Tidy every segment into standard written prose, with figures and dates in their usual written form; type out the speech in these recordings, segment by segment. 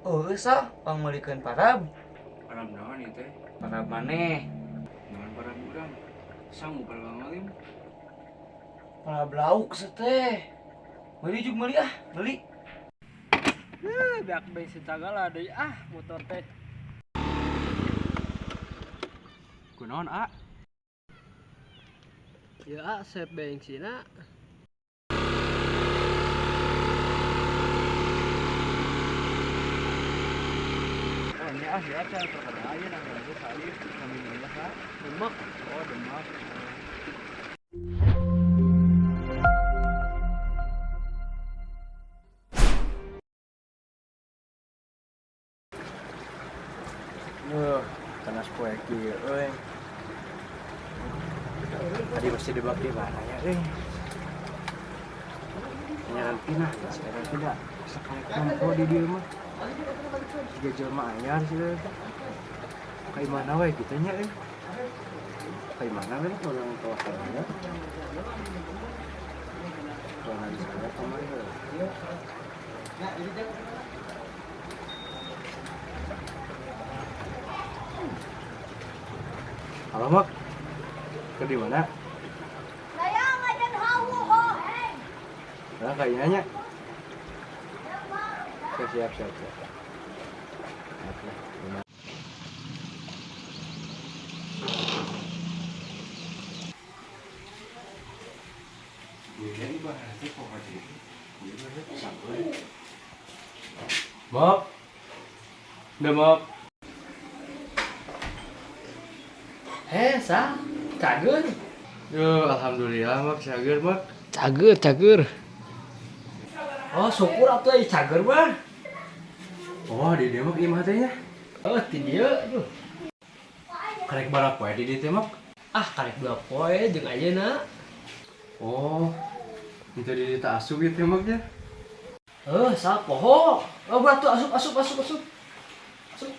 Oh, sah, pangmeulikeun parab. Parab naon ieu teh? Parab maneh. Naon parab urang? Sanggup parab ngalim. Parab lauk seteh. Meuli jeung meuli ah, meuli. Heuh, beak bensin sagala deui ah motor teh. Kunaon, A? Ya ah, sep bensinna. Oh, nya ah ya can terkenal aya nang lagi salib kami mah ha. Demak. Oh, Demak. Panas poe kieu euy. Tadi pasti debak di mana ya euy. Nyaran pinah sekarang tidak sekali kumpul di dieu mah. Tiga jelema anyar sih euy. Kayak mana we kitu nya euy. Kayak mana we orang tua saya. Tuangan saya kamari heuh. Halo Mak, ke di mana? Nah, kayaknya nya. Siap, siap, siap, siap. Mok, udah Mok. Heh, sah. Cager. Yo, alhamdulillah Mak, cager Mak. Cager, cager. Oh, syukur atuh aya cager mah. Oh, di dieu Mak imah teh nya. Oh, ti dieu aduh. Karek barak poe di dieu teh Mak. Ah, karek dua poe jeung ayeuna. Oh, itu di dieu teh asup ieu teh Mak nya. Eh, sah poho. Oh, batu asup asup asup asup. Asup.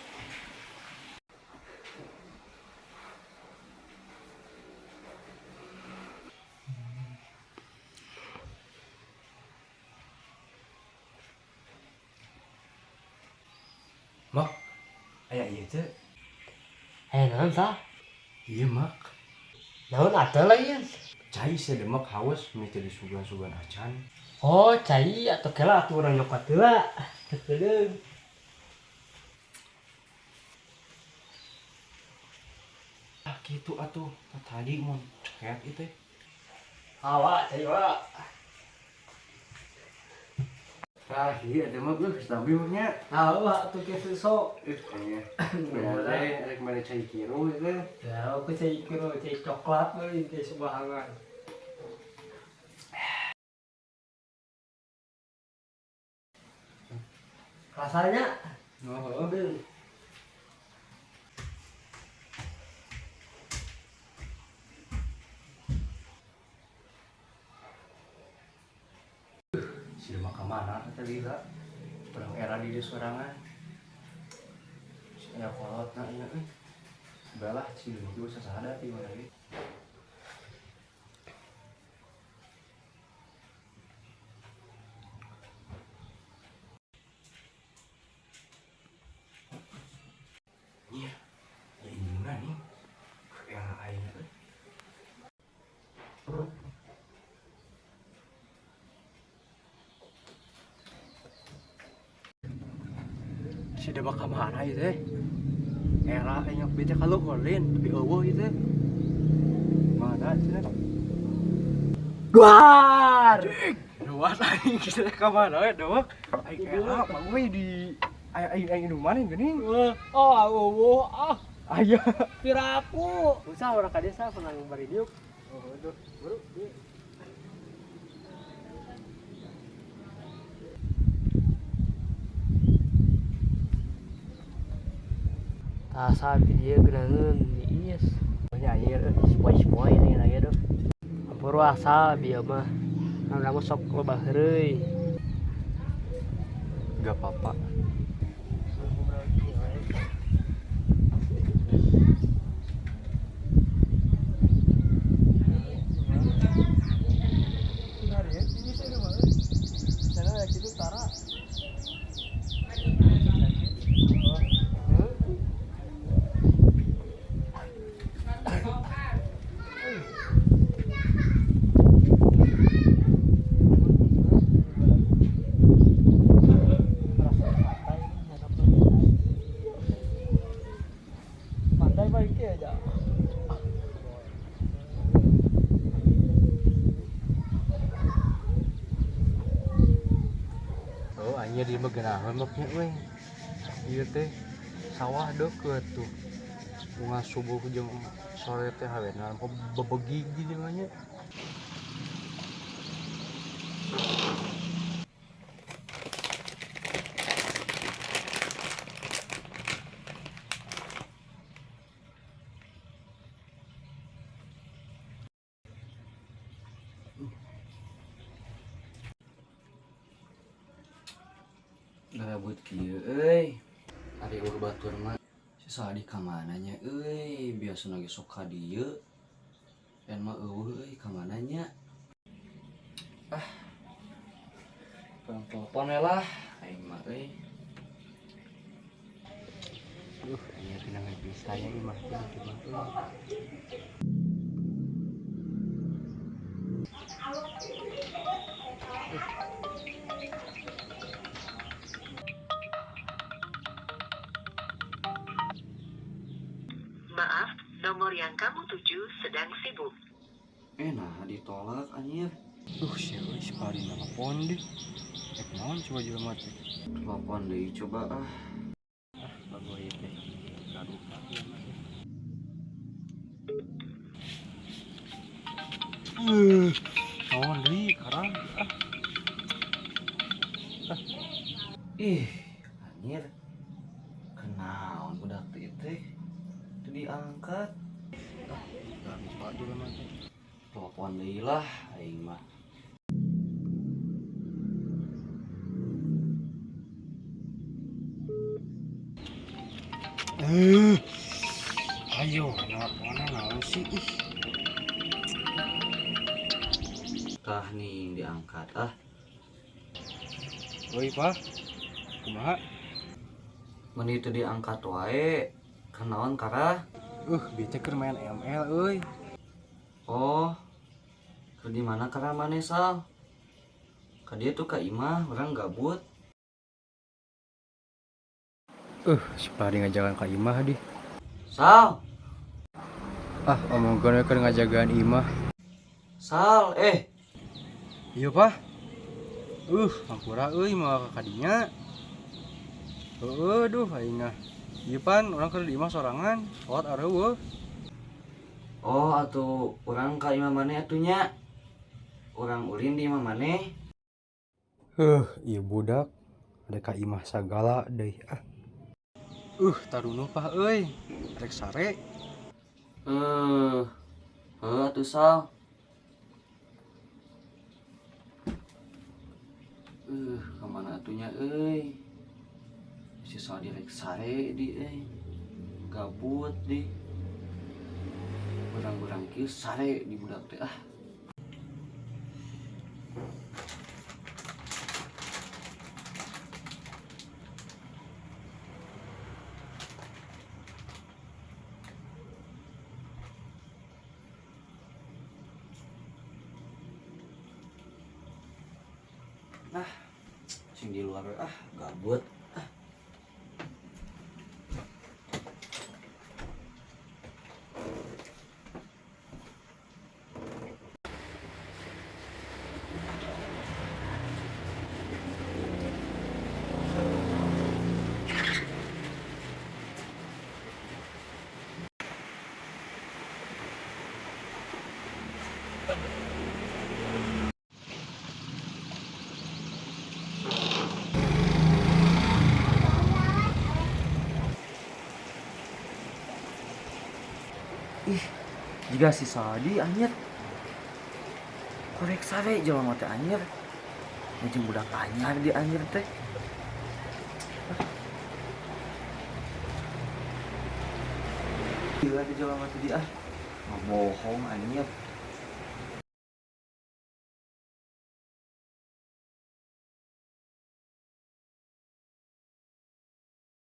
Mak, aya ieu teh. Aya naon sah? Ieu Mak. Naon atuh lain? Cai sademek haus mie teh disugan-sugan acan. Oh, cai atuh kela atuh urang nyokot heula. Teu Ah, kitu atuh. Tadi mun ceket ieu teh. Hawa, cai wa. Ah, iya teh mah geus stabil nya. Hawa atuh geus sok. Kayaknya. Bener teh rek mere cai kiru ieu teh. Ya, aku cai kiru, cai coklat euy, cai subahangan. Rasanya? Oh, heeh. Si mah ka mana teh lila? Urang era di dieu sorangan. Si aya kolotna ieu euy. Balah si Demak ge sasada di mana ge. Iya, ya indungna nih. Era aing euy. Si Demak ka mana ieu teh? Era aing bete kaluhur lin, tapi eueuh ieu teh. Mana cenah? Duar. Duar aing kitu teh ka mana we Demak? Aing era mah we di aing aing indung mana geuning? Oh, eueuh ah. Aya. Piraku. Usah urang ka desa pernah bari diuk. Oh, aduh, bro. Tah saat dia geunangeun iis. Nyair euy, sepoi-sepoi nih lagi aduh. Ampur asal bieu mah. Urang mah sok loba heureuy. Gak apa-apa. Geunaheun mapnya euy. Ieu teh sawah deukeut tuh. Bunga subuh jeung sore teh hawena bebegig di dieu nya. Garabut kieu euy. Ari eueuh batur mah si Sadi ka mana nya euy, biasana ge sok ka dieu. Dan mah eueuh euy ka mana nya. Ah. Kurang telepon we lah aing mah euy. Ieu kenangan bisa ya imah teh di mah euy. Maaf, nomor yang kamu tuju sedang sibuk. Nah ditolak anjir. Sia euy si Pari nelpon deh. Rek naon coba jelema teh. Telepon deui coba ah. Ah, bagus ieu teh. Gaduh ieu mah teh. Naon deui karang ah. Ih, anjir. Kenaon budak teh teh? Teu diangkat. Gaduh jelema teh. Telepon deui lah aing mah. Ayo, nelponan naon sih ih. Tah nih diangkat ah. Oi, Pak. Kumaha? Meni teu diangkat wae. Kenaon karah? Bieu teh keur main ML euy. Oh. Keur di mana karah maneh Sal? Ka dieu tuh ka imah urang gabut. Si Pari ngajakan ka imah dih. Sal, Ah, omongkeun we keur ngajagaan imah. Sal, Iya, Pak. Hampura euy moal ka kadinya. Heueuh duh aing mah. Ieu pan urang keur di imah sorangan, salat areueuh. Oh, atuh urang ka imah maneh atuh nya. Urang ulin di imah maneh. Ieu budak ada ka imah sagala deui ah. Tarunuh Pak euy. Rek sare. Heuh atuh Sal. Ka mana atuh nya euy? Si Sal direk sare di euy. Gabut di. Urang-urang kieu sare di budak teh ah. Nah, sing di luar ah gabut. Ah. Ih, jika si Sadi anjir. Korek sare jelema teh anjir. Jeung budak anyar di anjir teh. Gila di jelema teh di ah. Ngabohong anjir.